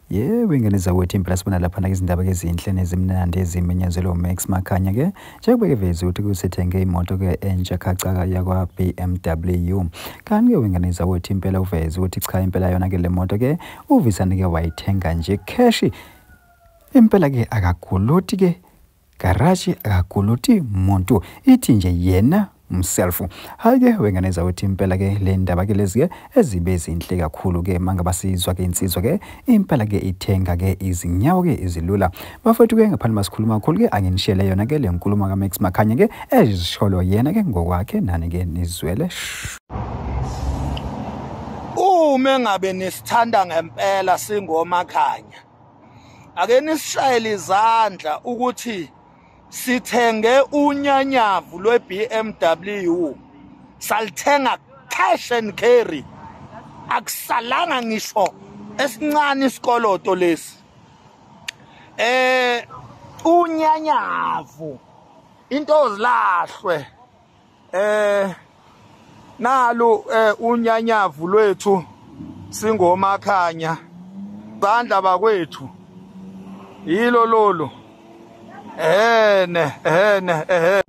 Yebo, ingane zakwethu, impela sibona laphana izindaba ezinhle nezimnandi ezimenyezelwe uMax Makhanya ke njengoba eveze ukuthi usethenge imoto ke entsha khacaka yakwa BMW. Kanti ke ingane zakwethu, impela uveze ukuthi cha, impela yona ke le moto ke uvisane ke wayithenga nje cash. Impela ke akakoloti ke garaji, akakoloti muntu, ithi nje yena himself. Hayi ke wengane zakwethu, impela ke le ndaba ke lezi ke ezibe zinhle kakhulu ke mangaba sizwa ke insizwa ke impela ke ithenga ke izinyawo ke izilula. Bafowethu ke, ngaphandle masikhuluma kakhulu ke, anginishele yona ke le nkulumo kaMax Makhanya ke ezisholo yena ke ngokwakhe, nani ke nizwele. Uma engabe nisithanda ngempela singoMakhanya, ake nisishayele izandla ukuthi sithenge unyanyavu lwe-BMW, salithenga cash and carry, akusalanga ngisho esincane isikoloto lesi. Unyanyavu into ozilahlwe nalu unyanyavu lwethu singoMakhanya. Bandla bakwethu, yilo lolu. Ehene, ehene, ehe.